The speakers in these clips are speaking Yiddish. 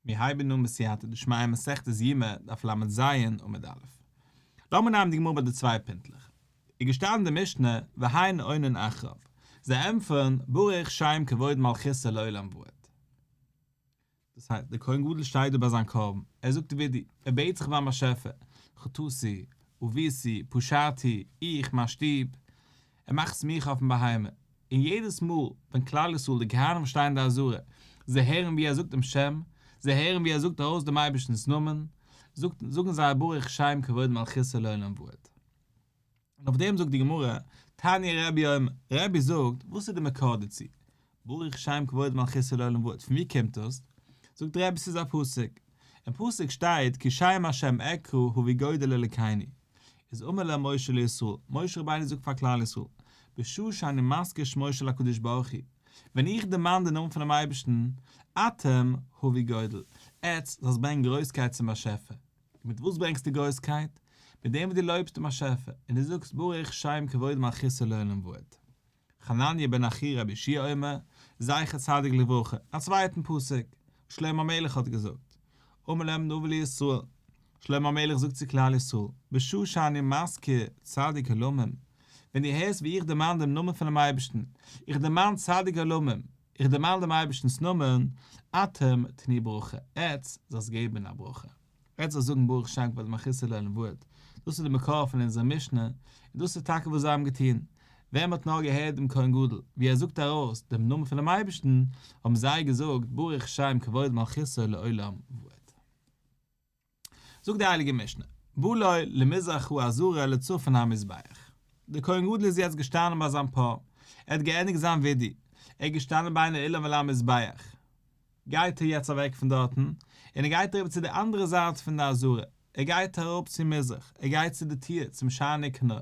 מיר הייבן אן בסייעתא דשמיא מסכת יומא דף לז עמוד א'. לאמיר נעמען די גמרא ביי די צוויי פינטלעך. איז געשטאנען די משנה והן עונין אחריו. זיי ענטפערן ברוך שם כבוד מלכותו לעולם ועד. דאס הייסט, דער כהן גדול שטייט דא ביי זיין קרבן, ער זאגט וידוי, ער בעט זיך ביים באשעפער, חטאתי, עויתי, פשעתי, איך, מיין שטוב, ער מאכט סמיכה אויפן בהמה, און יעדעס מאל ווען כלל ישראל די כהנים וואס שטייען אין די עזרה, זיי הערן ווי ער זאגט דעם שם, זיי הערן ווי ער זאגט ארויס דעם אייבערשטנ'ס נאמען, זאגט, זאגן זיי ברוך שם כבוד מלכותו לעולם ועד. און אויף דעם זאגט די גמרא, תניא רבי אומר, רבי זאגט, וואס איז די מקור דערצו? ברוך שם כבוד מלכותו לעולם ועד, פון ווי קומט דאס? זאגט רבי ס'איז א פסוק, אין פסוק שטייט כי שם השם אקרא הבו גודל לאלקינו, איז אמר להם משה לישראל, משה רבינו זאגט פאר כלל ישראל, בשעה שאני מזכיר שמו של הקדוש ברוך הוא, ווען איך דערמאן די נאמען פונעם אייבערשטן, אתם הבו גודל, עטץ זאלסט ברענגען גרויסקייט צום באשעפער. מיט וואס ברענגסטו גרויסקייט? מיט דעם וואס דו לויבסט דעם באשעפער, און דו זאגסט ברוך שם כבוד מלכותו לעולם ועד. חנניה בן אחי רבי יהושע אומר, זכר צדיק לברכה, א צווייטן פסוק, וואס שלמה המלך האט געזאגט, אמר להם נביא לישראל, שלמה המלך זאגט צו כלל ישראל, בשעה שאני מזכיר צדיק עולמים, ווען דו הערסט ווי איך דערמאן דעם נאמען פונעם אייבערשטן, איך דערמאן צדיק עולמים, איך דערמאן דעם אייבערשטנ'ס נאמען, אתם תנו ברכה, עטץ זאלסט געבן א ברכה. עטץ זאלסט זאגן ברוך שם כבוד מלכותו לעולם ועד. דאס איז די מקור פון אונזער משנה, און דאס איז טאקע וואס זיי האבן געטון. ווען מ'האט נאר געהערט דעם כהן גדול ווי ער זאגט ארויס דעם נאמען פונעם אייבערשטן, האבן זיי געזאגט ברוך שם כבוד מלכותו לעולם ועד. זאגט די הייליגע משנה, בא לו למזרח העזרה לצפון המזבח. דער כהן גדול איז יעצט געשטאנען ביי זיין פר, ער האט געענדיגט זיין וידוי, ער איז געשטאנען בין האולם ולמזבח, גייט ער יעצט אוועק פון דארטן, און ער גייט אריבער צו די אנדערע זייט פון די עזרה, ער גייט אראפ צו מזרח, ער גייט צו די טיר צום שער ניקנור,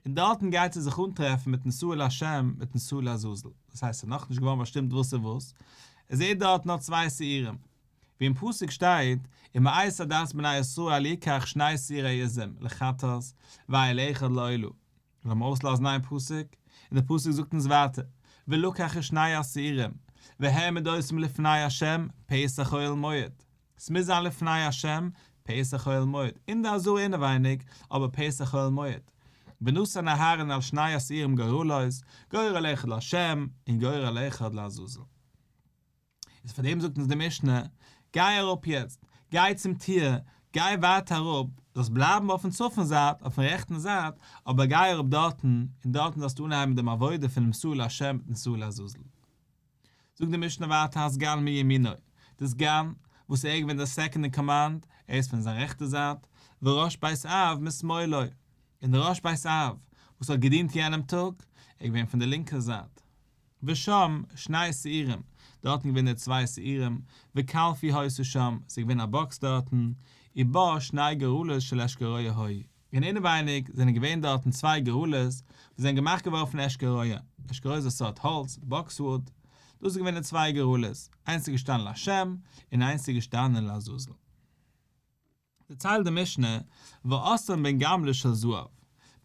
און דארטן גייט ער זיך אנטרעפן מיטן שעיר להשם מיטן שעיר לעזאזל, דאס הייסט ס'איז נאכנישט געווארן באשטימט וואס איז וואס, ער זעט דארט נאר צוויי שעירים, ווי אין פסוק שטייט, ומאת עדת בני ישראל יקח שני שעירי עזים לחטאת ואיל אחד לעולה, לאמיר אויסלאזן איין פסוק, און דער פסוק זאגט אונז ווייטער, ולקח את שני השעירים, והעמיד אותם לפני ה' פתח אוהל מועד, ס'מוז זיין לפני ה' פתח אוהל מועד, אין די עזרה אינעווייניג, אבער פתח אוהל מועד, ונתן אהרן על שני השעירים גורלות, גורל אחד לה' און גורל אחד לעזאזל. איז פאר דעם זאגט אונז די משנה, גיי אראפ יעצט, גיי צום טיר, גיי ווייטער אראפ, זאלסט בלייבן אויפן צפון זייט, אויפן רעכטן זייט, אבער גיי אראפ דארטן, און דארטן זאלסטו אנהייבן דעם עבודה פונעם שעיר להשם מיטן שעיר לעזאזל. זאגט די משנה ווייטער הסגן מימינו, די סגן, וואס ער איז געווען דער סעקאנד אין קאמאנד, ער איז פון זיין רעכטע זייט, וראש בית אב משמאלו, און דער ראש בית אב, וואס האט געדינט יענעם טאג, ער איז געווען פון די לינקע זייט. ושם שני שעירים, דארטן געווען די צוויי שעירים, וקלפי היתה שם, ס'איז געווען א באקס דארטן, ובה שני גורלות של אש כרויה היו, און אינעווייניג זענען געווען דארטן צוויי גורלות וואס זענען געמאכט געווארן פון אש כרויה, אש כרויה איז א סארט האלץ, boxwood, דאס איז געווען די צוויי גורלות, איינס איז געשטאנען להשם, און איינס איז געשטאנען לעזאזל. דערציילט די משנה, ועשאן בן גמלא של זהב,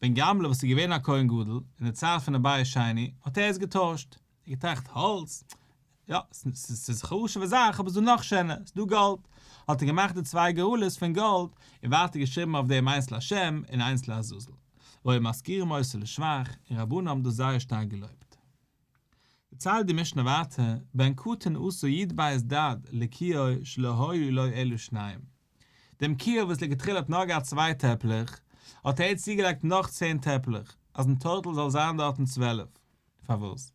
בן גמלא וואס איז געווען א כהן גדול אין די צייט פון די בית שני, האט ער עס געטוישט, ער האט געטראכט האלץ, יא, ס'איז א חשוב'ע זאך, אבער ס'איז דא נאך שענער, ס'איז דא גאלד, האט ער געמאכט די צוויי גורלות פון גאלד, און ווייטער געשריבן אויף דעם איינס להשם און איינס לעזאזל, והיו מזכירים אותו לשבח, און רבנן האבן דאס זייער שטארק געלויבט. דערציילט די משנה ווייטער, בן קטן עשה י"ב דד לכיור שלא היו לו אלא שניים. דעם כיור וואס לכתחילה האט נאר געהאט צוויי טעפלעך, האט ער צוגעלייגט נאך צען טעפלעך, אז אין טאטאל זאל זיין דארטן 12. פארוואס?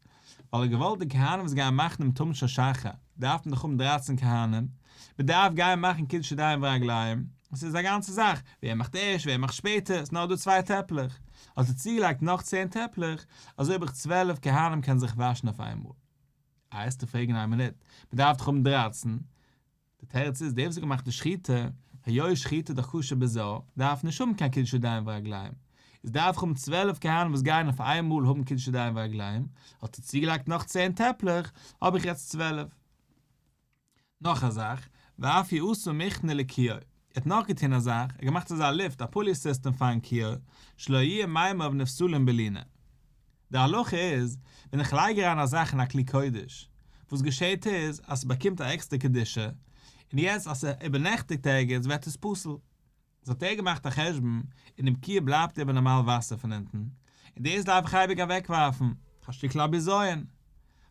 ווייל ער האט געוואלט די כהנים וואס גייען מאכן דעם תמיד של שחר, דארף מען דאך האבן דרייצן כהנים, מען דארף גיין מאכן קידוש ידיים ורגליים, עס איז א גאנצע זאך, ווער מאכט ערשט ווער מאכט שפעטער, עס איז נאר דא צוויי טעפלעך, האט ער צוגעלייגט נאך צען טעפלעך, אזוי האב איך 12 כהנים קענען זיך וואשן אויף איינמאל. איי וועסטו פרעגן איין מינוט, מען דארף דאך האבן דרייצן, די תירוץ איז, דער וואס האט געמאכט די שחיטה, היות שחיטה איז דאך כשר בזר, דארף נישט האבן קיין קידוש ידיים ורגליים, איז דארף איך האבן 12 כהנים וואס גייען אויף איינמאל האבן קידוש ידיים ורגליים, האט ער צוגעלייגט נאך צען טעפלעך, האב איך יעצט 12. נאך א זאך, ואף הוא עשה מכנה לכיור, ער האט נאך געטון א זאך, ער האט געמאכט אזא ליפט, א pulley system פארן כיור, שלא יהיו מימיו נפסלים בלינה. די הלכה איז, ווען איך לייג אריין א זאך אין א כלי קודש, וואס געשעהט איז, אז ס'באקומט א עקסטער קדושה, און יעצט אז ס'איבערנעכטיגט ערגעץ ווערט עס פסול. איז האט ער געמאכט א חשבון, אינעם כיור בלייבט איבער נארמאל וואסער פון אונטן, און דאס דארף איך אייביג אוועקווארפן, א שטיקל א בזיון.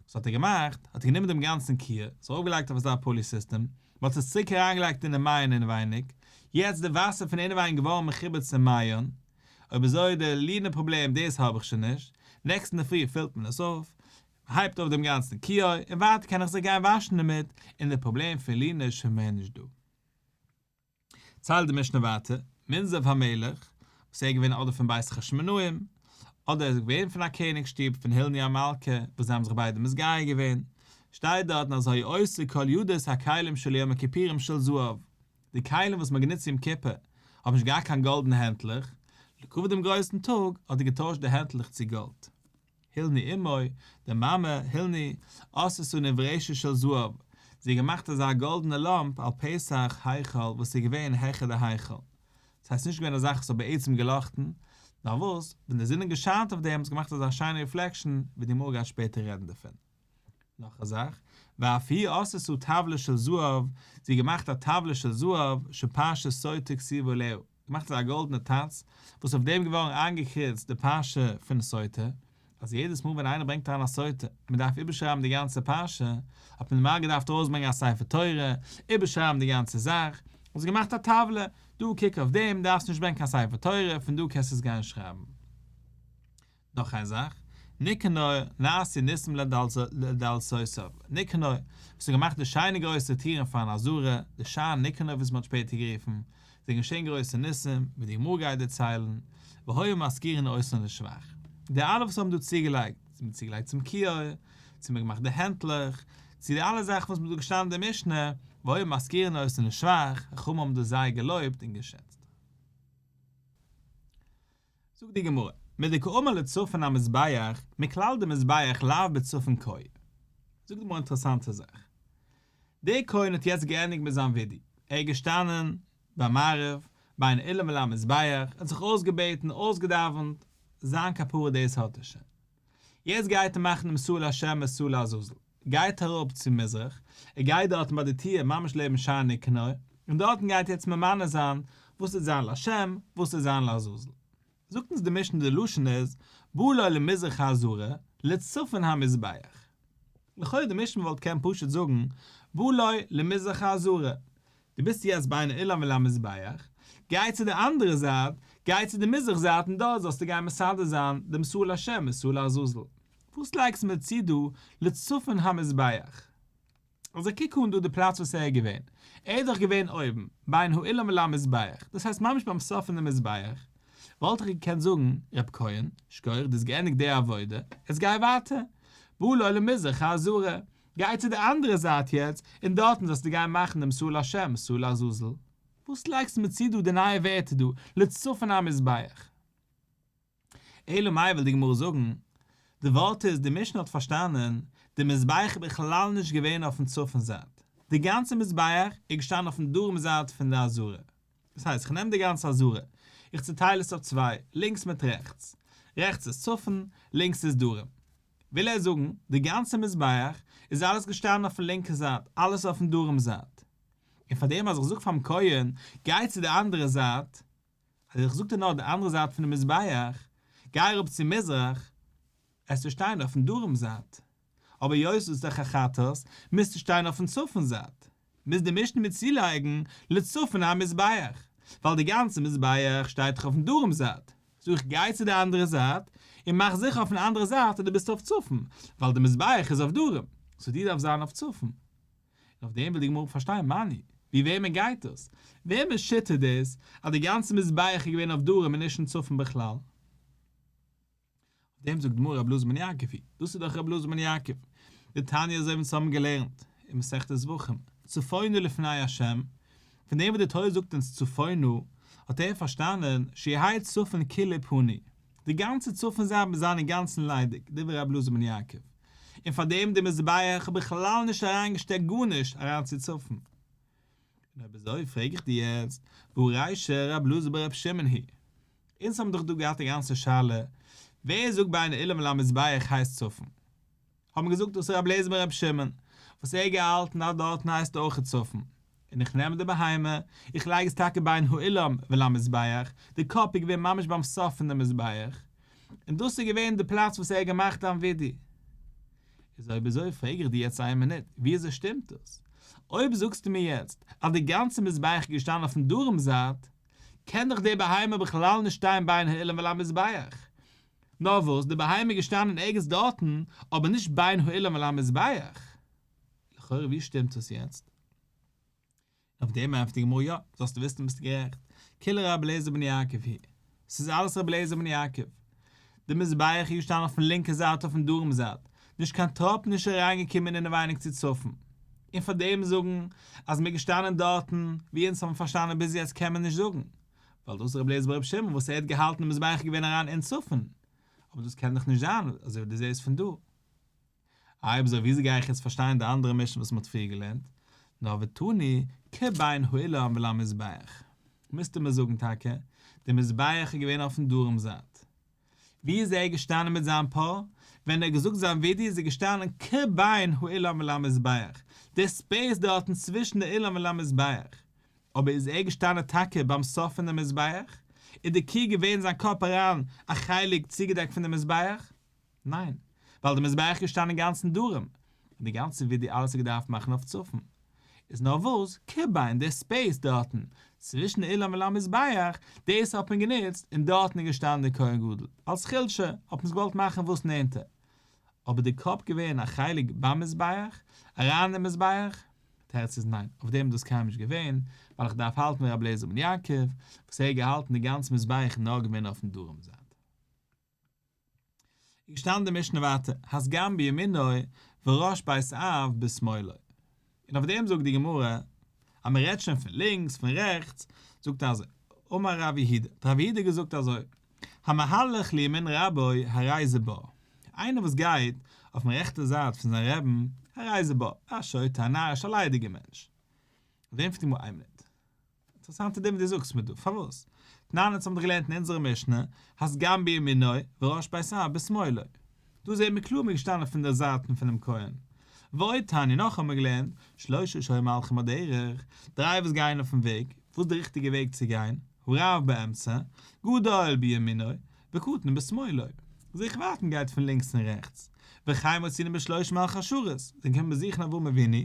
וואס האט ער געמאכט? האט ער גענומען דעם גאנצן כיור, עס ארויפגעלייגט אויף אזא pulley system, מען האט עס צוריק אריינגעלייגט אינעם מעיין אינעווייניג, יעצט די וואסער פון אינעווייניג געווארן מחובר צום מעיין, אויב אזוי די לינה פראבלעם דאס האב איך שוין נישט, נעקסטן אינדערפרי פילט מען עס אויף, הייבט אויף דעם גאנצן כיור, און ווייטער קען איך זיך גיין וואשן דערמיט, און די פראבלעם פון לינה איז שוין מער נישט דא. ציילט די משנה ווייטער, מנזוף המלך, וואס ער איז געווען אדער פון בית חשמונאים, אדער ער איז געווען פון א קעניג שטוב פון הילני המלכה, וואס זיי האבן זיך ביידע מתגייר געווען, שטייט דארטן אז היה עושה כל ידות הכלים של יום הכיפורים של זהב, די כלים וואס מען האט גענוצט יום כיפור האבן נישט געהאט קיין גאלדענע הענטלעך, לכבוד דעם גרויסן טאג האט ער געטוישט די הענטלעך צו גאלד. הילני אמו, די מאמע, הילני, עשתה נברשת של זהב, זי האט געמאכט אזא גאלדענע לאמפ על פתח היכל וואס איז געווען העכער די היכל. דאס הייסט נישט געווען א זאך וואס האט בעצם געלאכטן, נאר וואס, ווען די זון האט געשיינט אויף דעם האט עס געמאכט אזא שיינע reflection, ווי די גמרא גייט שפעטער רעדן דערפון. נאך א זאך, ואף היא עשתה טבלה של זהב, זי האט געמאכט א טבלה של זהב, שפרשת סוטה כתובה עליה, געמאכט אזא גאלדענע טאץ, וואס אויף דעם געווארן איינגעקריצט די פרשה פון סוטה, אז יעדעס מאל ווען איינער ברענגט אריין א סוטה, און מען דארף איבערשרייבן די גאנצע פרשה, האט מען נארמאל געדארפט ארויסברענגען א ספר תורה, איבערשרייבן די גאנצע זאך, האט זי געמאכט א טבלה, דא קוק אויף דעם, דארפסט נישט ברענגען קיין ספר תורה, פון דא קענסטו עס גיין שרייבן. נאך איין זאך, ניקנור, נעשו ניסים לדלתותיו, ניקנור, וואס האט געמאכט די שיינע גרויסע טירן פארן עזרה, די שער ניקנור וואס מען האט שפעטער גערופן, זענען געשען גרויסע ניסים, ווי די גמרא גייט דערציילן, והיו מזכירין אותן לשבח. די אלע וואס האבן דא צוגעלייגט, צו מ'האט צוגעלייגט צום כיור, צו מ'האט געמאכט די הענטלעך, צו די אלע זאכן וואס מ'האט דא געשטאנען אין די משנה, והיו מזכירין אותן לשבח, חכמים האבן דאס זייער געלויבט און געשעצט. זאגט די גמרא, מדקאמר לצפון המזבח, מכלל דמזבח לאו בצפון קאי. זאגט די גמרא אינטערעסאנטע זאך. דער כהן האט יעצט געענדיגט מיט זיין ווידוי, ער איז געשטאנען ביי מעריב, בין האולם ולמזבח, ער האט זיך אויסגעבעטן, אויסגעדאווענט, זיין כפרה דאס האט ער שוין. יעצט גייט ער מאכן דעם שעיר להשם ושעיר לעזאזל. גייט אראפ צו מזרח, ער גייט דארטן ביי די טיר ממש לעבן שער ניקנור, און דארטן גייט ער יעצט ממנה זיין וואס וועט זיין להשם, וואס וועט זיין לעזאזל. זאגט אונז די משנה די לשון איז, בא לו למזרח העזרה, לצפון המזבח. לכאורה די משנה וואלט קענען פשוט זאגן, בא לו למזרח העזרה, דו ביסט יעצט בין האולם ולמזבח, גיי צו די אנדערע זייט, גיי צו די מזרח זייט און דארט זאלסטו גיין מסדר זיין דעם שעיר להשם און שעיר לעזאזל. וואס לייגסטו מיר צו דא לצפון המזבח? אזוי קוק אן דא די פלאץ וואס ער איז געווען, ער איז דאך געווען אויבן, בין האולם ולמזבח, דאס הייסט ממש ביים סוף פון די מזבח, וואלט איך געקענט זאגן, רב כהן, שכוח דו האסט געענדיגט די עבודה, יעצט גיי ווייטער, בא לו למזרח העזרה, גיי צו די אנדערע זייט יעצט, און דארטן זאלסטו גיין מאכן דעם שעיר להשם, שעיר לעזאזל. וואס לייגסטו מיר צו דא די נייע ווערטער דא, לצפון המזבח? אלא מאי וויל די גמרא זאגן, די ווארט איז די משנה האט פארשטאנען, די מזבח איז בכלל נישט געווען אויפן צפון זייט, די גאנצע מזבח איז געשטאנען אויפן דרום זייט פון די עזרה, דאס הייסט איך נעם די גאנצע עזרה, איך צוטייל עס אויף צוויי, לינקס מיט רעכטס, רעכטס איז צפון, לינקס איז דרום. וויל ער זאגן, די גאנצע מזבח איז אלעס געשטאנען אויפן לינקע זייט, אלעס אויפן דרום זייט. און פארדעם אז איך זאג פארן כהן, גיי צו די אנדערע זייט, אז איך זאג דיר נאר די אנדערע זייט פונעם מזבח, גיי אראפ צו מזרח, עסטו שטיין אויפן דרום זייט. אבער היות דאס איז דאך א חטאת, מוזטו שטיין אויפן צפון זייט. מוז די משנה מיר צולייגן לצפון המזבח, ווייל די גאנצע מזבח שטייט דאך אויפן דרום זייט. זאג איך גיי צו די אנדערע זייט, און מאך זיכער אויפן אנדערע זייט אז דו ביסט אויף צפון, ווייל די מזבח איז אויף דרום, so דו דארפסט זיין אויף צפון. און אויף דעם וויל די גמרא פארשטיין מני, ווי וועמען גייט דאס? וועמענס שיטה איז דאס אז די גאנצע מזבח איז געווען אויף דרום און נישט אין צפון בכלל? אויף דעם זאגט די גמרא רבי אלעזר בן יעקב היא, דאס איז דאך רבי אלעזר בן יעקב, דתניא אזוי ווי אונז האבן געלערנט אין מסכת זבחים, צפונה לפני ה', פון דעם וואס די תורה זאגט אונז צפונה, האט ער פארשטאנען שיהא צפון כולו פנוי, די גאנצע צפון זייט מוז זיין אינגאנצן ליידיג, דברי רבי אלעזר בן יעקב, און פאר דעם די מזבח האט בכלל נישט אריינגעשטעקט גארנישט אריין צו צפון. און אויב אזוי פרעג איך דיר יעצט, והא רישא רבי אלעזר ברבי שמעון היא אונז האבן דאך דא געהאט די גאנצע שאלה, ווער זאגט בין האולם ולמזבח הייסט צפון? האט מען געזאגט דאס איז רבי אליעזר בן רבי שמעון, וואס ער האט געהאלטן אז דארטן הייסט אויך צפון. און איך נעם די בהמה, איך לייג עס טאקע בין האולם ולמזבח, די קאפ איז געווען ממש ביים סוף פון די מזבח, און דאס איז געווען די פלאץ וואס ער האט געמאכט זיין וידוי. איז אויב אזוי פרעג איך דיר יעצט איין מינוט, ווי אזוי שטימט דאס? אויב זאגסטו מיר יעצט אז די גאנצע מזבח איז געשטאנען אויפן דרום זייט, קען דאך די בהמה בכלל נישט שטיין בין האולם ולמזבח. נאר וואס, די בהמה איז געשטאנען ערגעץ דארטן, אבער נישט בין האולם ולמזבח. לכאורה ווי שטימט דאס יעצט? אויף דעם ענטפערט די גמרא יא, זאלסטו וויסן ביסט גערעכט, כולה רבי אליעזר בן יעקב היא, ס'איז אלעס רבי אליעזר בן יעקב. די מזבח איז געשטאנען אויפן לינקע זייט אויפן דרום זייט, נישט קיין טראפ נישט אריינגעקומען אינעווייניג צו צפון. און פאר דעם זאגן אז מ'איז געשטאנען דארטן, ווי אונז האבן פארשטאנען ביז יעצט קען מען נישט זאגן, ווייל דאס איז רבי אליעזר ברבי שמעון וואס ער האט געהאלטן די מזבח איז געווען אריין אין צפון, אבער דאס קען דאך נישט זיין אזוי ווי דו זעסט פון דא. אויב אזוי וויאזוי גיי איך יעצט פארשטיין די אנדערע משנה וואס מ'האט פריער געלערנט? נאר ותני כבין האולם ולמזבח. מוזטו מיר זאגן טאקע, די מזבח איז געווען אויפן דרום זייט. ווי איז ער געשטאנען מיט זיין פר? ווען ער האט געזאגט זיין וידוי איז ער געשטאנען כבין האולם ולמזבח, די space דארטן צווישן די אולם ולמזבח. אבער איז ער געשטאנען טאקע ביים סוף פון די מזבח? איז די קו געווען זיין קאפ אריין א חלק צוגעדעקט פון די מזבח? ניין, ווייל די מזבח איז געשטאנען אינגאנצן דרום, און די גאנצע וידוי אלעס האט געדארפט מאכן אויף צפון. איז נאר וואס, כבין די space דארטן, צווישן די אולם ולמזבח, דאס האט מען גענוצט, און דארטן איז געשטאנען דער כהן גדול. אלס חולשה, האט מען עס געוואלט מאכן וואס נענטער. אבער די קאפ געווען א חלק ביים מזבח, אריין אין מזבח? תירוץ איז ניין, אויף דעם איז דאס קיינמאל נישט געווען, ווייל איך דארף האלטן ווי רבי אליעזר בן יעקב, וואס ער האט געהאלטן די גאנצע מזבח נאר געווען אויפן דרום זייט. איז געשטאנען די משנה ווייטער, הסגן בימינו וראש בית אב בשמאלו. און אויף דעם זאגט די גמרא, אז מען רעדט שוין פון לינקס פון רעכטס, זאגט ער אזוי, אמר רב יהודה, האט רב יהודה געזאגט אזוי, המהלך לימין רבו הרי זה בור, איינער וואס גייט אויפן רעכטע זייט פון זיין רעבן, הרי זה בור, א שוטה, א נאריש, א ליידיגער מענטש. אויף דעם פרעגט די גמרא, איין מינוט, אינטערעסאנטע דין וואס דו זאגסט מיר דא, פארוואס? תנן אונז האבן דאך געלערנט אין אונזערע משנה, הסגן בימינו וראש בית אב בשמאלו. דא זעהן מיר קלאר מ'איז געשטאנען פון די זייטן פונעם כהן. ועוד תניא נאך האבן מיר געלערנט, שלשה שהיו מהלכים בדרך, דריי וואס גייען אויפן וועג, וואס איז די ריכטיגע וועג צו גיין, הרב באמצע, גדול בימינו, וקטן בשמאלו. זיך ווייטן גייט פון לינקס און רעכטס. וכן מצינו בשלושה מלאכי השרת, זיי קומען באזוכן אברהם אבינו,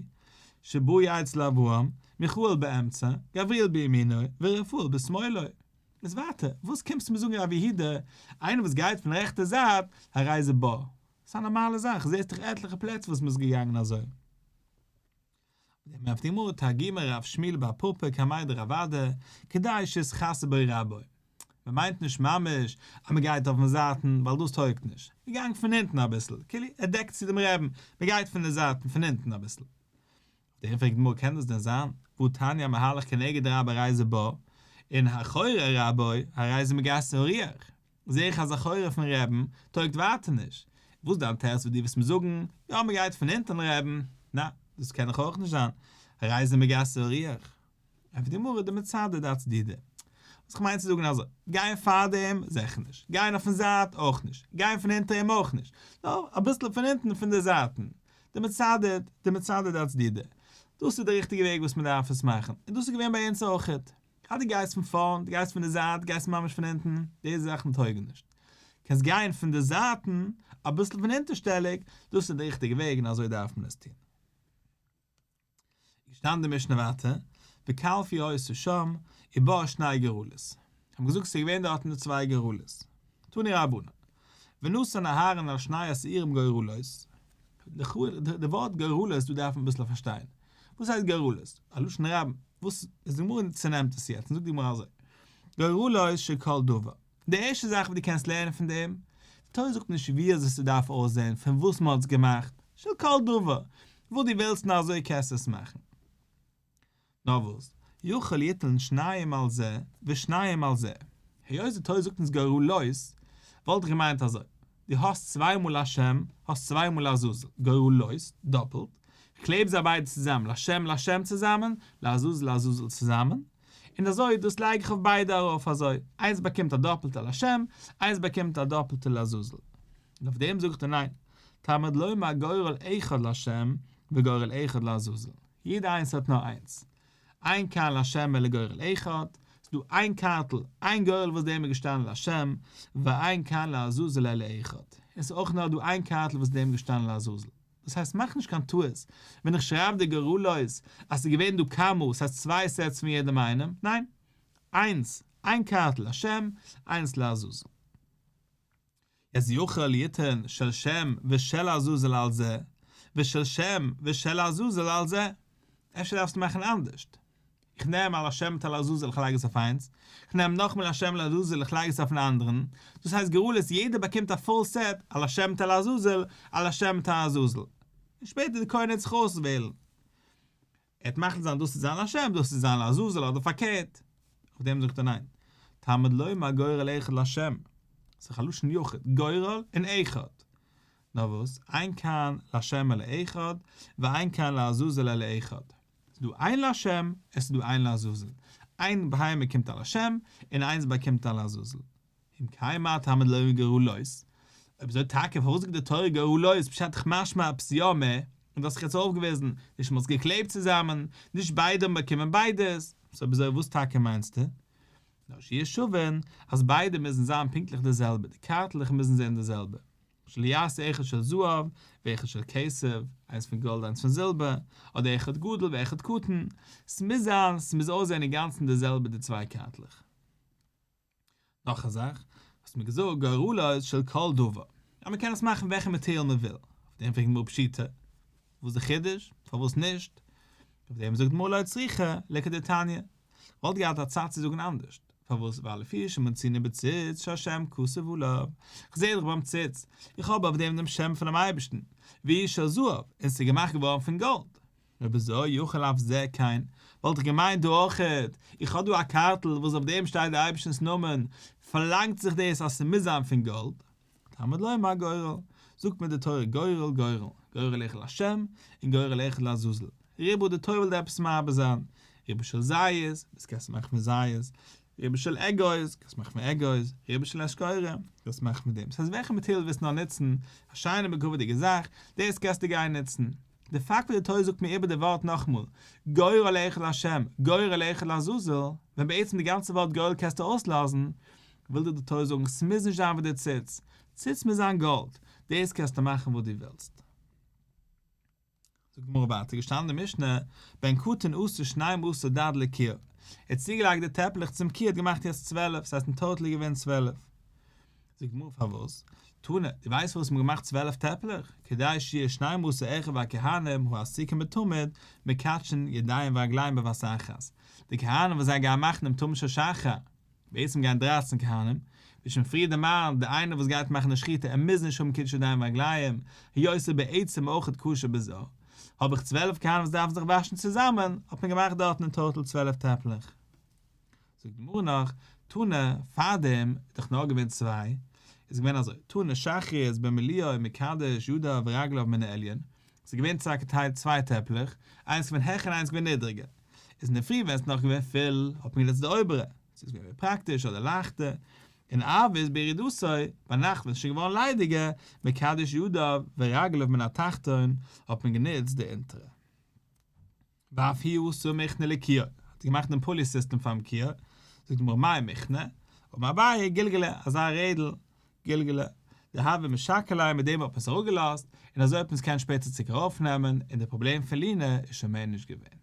שבאו אצל אברהם, מיכאל באמצע, גבריאל בימינו, ורפאל בשמאלו. איז ווייטער, וואס קומסטו מיר זאגן רב יהודה, איינער וואס גייט פון רעכטע זייט, הרי זה בור. ס'איז א נארמאלע זאך, זעסט דאך עטליכע פלעצער וואס מ'איז געגאנגען אויף דעם ענטפערט די גמרא תרגמא רב שמואל בר פפא קמיה דרב אדא, כדי שיתכסה בו רבו. מען מיינט נישט ממש אז מען גייט אויפן זייטן ווייל דאס טויגט נישט, מען גאנג פון הינטן אביסל, כאילו ער דעקט צו דעם רעבן, מען גייט פון די זייטן פון הינטן אביסל. אויף דעם פרעגט די גמרא קען דאס דען זיין, והא תניא המהלך כנגד רבו הרי זה בור, און אחורי רבו הרי זה מגסה הרוח, זעה איך אז אחורי פון רעבן טויגט ווייטער נישט, וואס איז דיין תירוץ וואס דו ווילסט מיר זאגן, יא מען גייט פון הינטערן רעבן, נא, דאס קען דאך אויך נישט זיין, הרי זה מגסה הרוח. ענטפערט די גמרא דמצדד אצדודי. וואס איך מיין צו זאגן אזוי, גיין פאר דעם זיכער נישט, גיין אויפן זייט אויך נישט, גיין פון הינטער אים אויך נישט, נאר אביסל פון הינטן פון די זייטן, דמצדד, דמצדד אצדודי. דאס איז די ריכטיגע וועג וואס מען דארף עס מאכן, און דאס איז געווען ביי אונז אויכעט. אז דו גייסט פון פארנט, דו גייסט פון די זייט, גייסט ממש פון הינטן, די זאכן טויגן נישט. קענסט גיין פון די זייטן, אביסל פון הינטערשטעליג, דאס איז די ריכטיגע וועג און אזוי דארף מען עס טון. געשטאנען די משנה ווייטער, וקלפי היתה שם, ובה שני גורלות. האבן געזאגט ס'איז געווען דארטן די צוויי גורלות. תנו רבנן. ונתן אהרן על שני השעירים גורלות. לכאורה די ווארט גורלות דא דארף מען אביסל פארשטיין. וואס הייסט גורלות? א לשון רבים. וואס איז די גמרא צונעמט עס יעצט און זאגט די גמרא אזוי. גורלות של כל דבר. די ערשטע זאך וואס דו קענסט לערנען פון דעם, די תורה זאגט נישט ווי אזוי ס'דארף אויסזען, פון וואס מ'האט עס געמאכט, של כל דבר, וואס דו ווילסט נאר אזוי קענסטו עס מאכן. נאר וואס, יכול יתן שניים על זה ושניים על זה, היות די תורה זאגט אונז גורלות, וואלט איך געמיינט אזוי, דו האסט צוויי מאל לשם, האסט צוויי מאל לעזאזל, גורלות, דאפלט, כ'קלעב זיי ביידע צוזאמען, לשם לשם צוזאמען, לעזאזל לעזאזל צוזאמען, און אזוי דאס לייג איך אויף ביידע ארויף אזוי, איינס באקומט א דאפלטע לשם, איינס באקומט א דאפלטע לעזאזל. און אויף דעם זאגט ער ניין, תלמוד לומר גורל אחד לשם וגורל אחד לעזאזל, יעדע איינס האט נאר איינס. אין כאן להשם אלא גורל אחד, ס'איז דא איין קארטל, איין גורל וואס דעם איז געשטאנען להשם, ואין כאן לעזאזל אלא אחד, און ס'איז אויך נאר דא איין קארטל וואס דעם איז געשטאנען לעזאזל. דאס הייסט מאך נישט קיין טעות ווען איך שרייב די גורלות אז ס'איז געווען דא כמה, ס'הייסט צוויי סעטס פון יעדעם איינעם, ניין, איינס, איין קארטל לשם, איינס לעזאזל. איז יכול יתן של שם ושל עזאזל על זה, ושל שם ושל עזאזל על זה. אפשר דארפסטו מאכן אנדערשט. איך נעם א לשם מיט א לעזאזל איך לייג עס אויף איינס, איך נעם נאכמאל א שם לעזאזל איך לייג עס אויפן אנדערן, דאס הייסט גורלות יעדער באקומט א פול סעט, א לשם מיט א לעזאזל, א לשם מיט א עזאזל. און שפעטער די כהן וועט זיך אויסוועלן. ער וועט מחליט זיין דאס איז זיין לשם דאס איז זיין לעזאזל אדער פארקערט. אויף דעם זאגט ער ניין. תלמוד לומר גורל אחד לשם. ס'איז א לשון יחיד, גורל און אחד. נאר וואס, אין כאן לשם אלא אחד, ואין כאן לעזאזל אלא אחד. ס'איז דא איין לשם, עס איז דא איין לעזאזל. איין בהמה באקומט א לשם, און איינס באקומט א לעזאזל. אם כן מה תלמוד לומר גורלות? אויב אזוי טאקע פארוואס זאגט די תורה גורלות פשט דאך משמע עפעס יא מער, און דו האסט זיך יעצט אויפגעוויזן, נישט מ'האט עס געקלעבט צוזאמען, נישט ביידע האבן באקומען ביידעס, סאו אויב אזוי וואס טאקע מיינסטו? נאר שיהיו שווין, אז ביידע מוזן זיין פונקטליך די זעלבע, די קארטלעך מוזן זען די זעלבע. שלא יעשה אחד של זהב ואחד של כסף, איינס פון גאלד איינס פון זילבער, אדער אחד גדול ואחד קטן, ס'מוז זיין, ס'מוז אויסזען אינגאנצן די זעלבע די צוויי קארטלעך. נאך א זאך, האסט מיר געזאגט גורלות של כל דבר, אז מען קען עס מאכן וועלכע מאטעריאל מען וויל, אויף דעם פרעגט די גמרא פשיטא, וואס איז די חידוש? פארוואס נישט? אויף דעם זאגט די גמרא לא צריכא לכדתניא, וואלט געהאט א צד צו זאגן אנדערשט, פארוואס ווייל לפי שמצינו בציץ שהשם כתוב עליו, כ'זעה דאך ביים ציץ, איך האב אויף דעם דעם שם פונעם אייבערשטן, והוא של זהב, און ס'איז געמאכט געווארן פון גאלד. אויב אזוי יכול אף זה כן, וואלט איך געמיינט דא אויכעט, איך האב דא א קארטל וואס אויף דעם שטייט די אייבערשטנ'ס נאמען, פארלאנגט זיך דאס אז ס'מוז זיין פון גאלד. תלמוד לומר גורל, זאגט מיר די תורה גורל גורל, גורל אחד לשם און גורל אחד לעזאזל, ריבה די תורה וויל דיר עפעס מרבה זיין, ריבה של זית, דאס קענסטו מאכן פון זית, ריבה של אגוז, קענסט מאכן פון אגוז, ריבה של אשכורים, קענסט מאכן פון דעם, ס'הייסט וועלכע מאטעריאל ווילסט נאר נוצן, א שיינע מכובד'יגע זאך, דאס קענסטו גיין נוצן. די פאקט וואס די תורה זאגט מיר איבער די ווארט נאכמאל, גורל אחד להשם, גורל אחד לעזאזל, ווען בעצם די גאנצע ווארט גורל קענסטו אויסלאזן, וויל דיר די תורה זאגן ס'מוז נישט זיין ווי די ציץ, ציץ מוז זיין גאלד, דאס קענסטו מאכן וואס דו ווילסט. זאגט די גמרא ווייטער, געשטאנען אין די משנה, בן קטן עשה שנים עשר דד לכיור, ער האט צוגעלייגט די טעפלעך צום כיור האט געמאכט יעצט צוועלף, ס'הייסט אין טאטאל איז געווען צוועלף. זאגט די גמרא פארוואס? תנא, דו ווייסט פארוואס מ'האט געמאכט 12 טעפלעך? כדי שיהיו שנים עשר אחיו הכהנים העסוקים בתמיד מקדשין ידיהם ורגליהם בבת אחת, די כהנים וואס זיי גייען מאכן דעם תמיד של שחר, בעצם גייען דרייצן כהנים, ווי שוין פריער דערמאנט, דער איינער וואס גייט מאכן די שחיטה ער מוז נישט האבן קידוש ידיים ורגליים, היות ער בעצם אויכעט כשר בזר, האב איך 12 כהנים וואס דארפן זיך וואשן צוזאמען, האט מען געמאכט דארטן אין טאטאל 12 טעפלעך. זאגט די גמרא נאך, תנא, פארדעם איז דאך נאר געווען צוויי, איז געווען אזוי, תנא שחרית במילואו מקדש ידיו ורגליו מן העליון, ס'איז געווען צעטיילט צוויי טעפלעך, איינס געווען העכער און איינס געווען נידריגער, איז אינדערפרי ווען ס'איז נאך געווען פול האט מען גענוצט די אויבערע, ס'איז געווען מער פראקטיש אדער לייכטער, און ערבית בירידתו, ביינאכט ווען ס'איז שוין געווארן ליידיגער, מקדש ידיו ורגליו מן התחתון, האט מען גענוצט די אונטערע. ואף הוא עשה מכנה לכיור, האט ער געמאכט דעם פולי סיסטעם פאר'ן כיור, זאגט די גמרא מאי מכנה, אמר אביי גלגלא, אזא רעדל, גלגלא, דהוה משקע ליה מיט דעם האט מען עס אראפגעלאזט, און אזוי האט מען עס געקענט שפעטער צוריק ארויפנעמען, און די פראבלעם פון לינה איז שוין מער נישט געווען.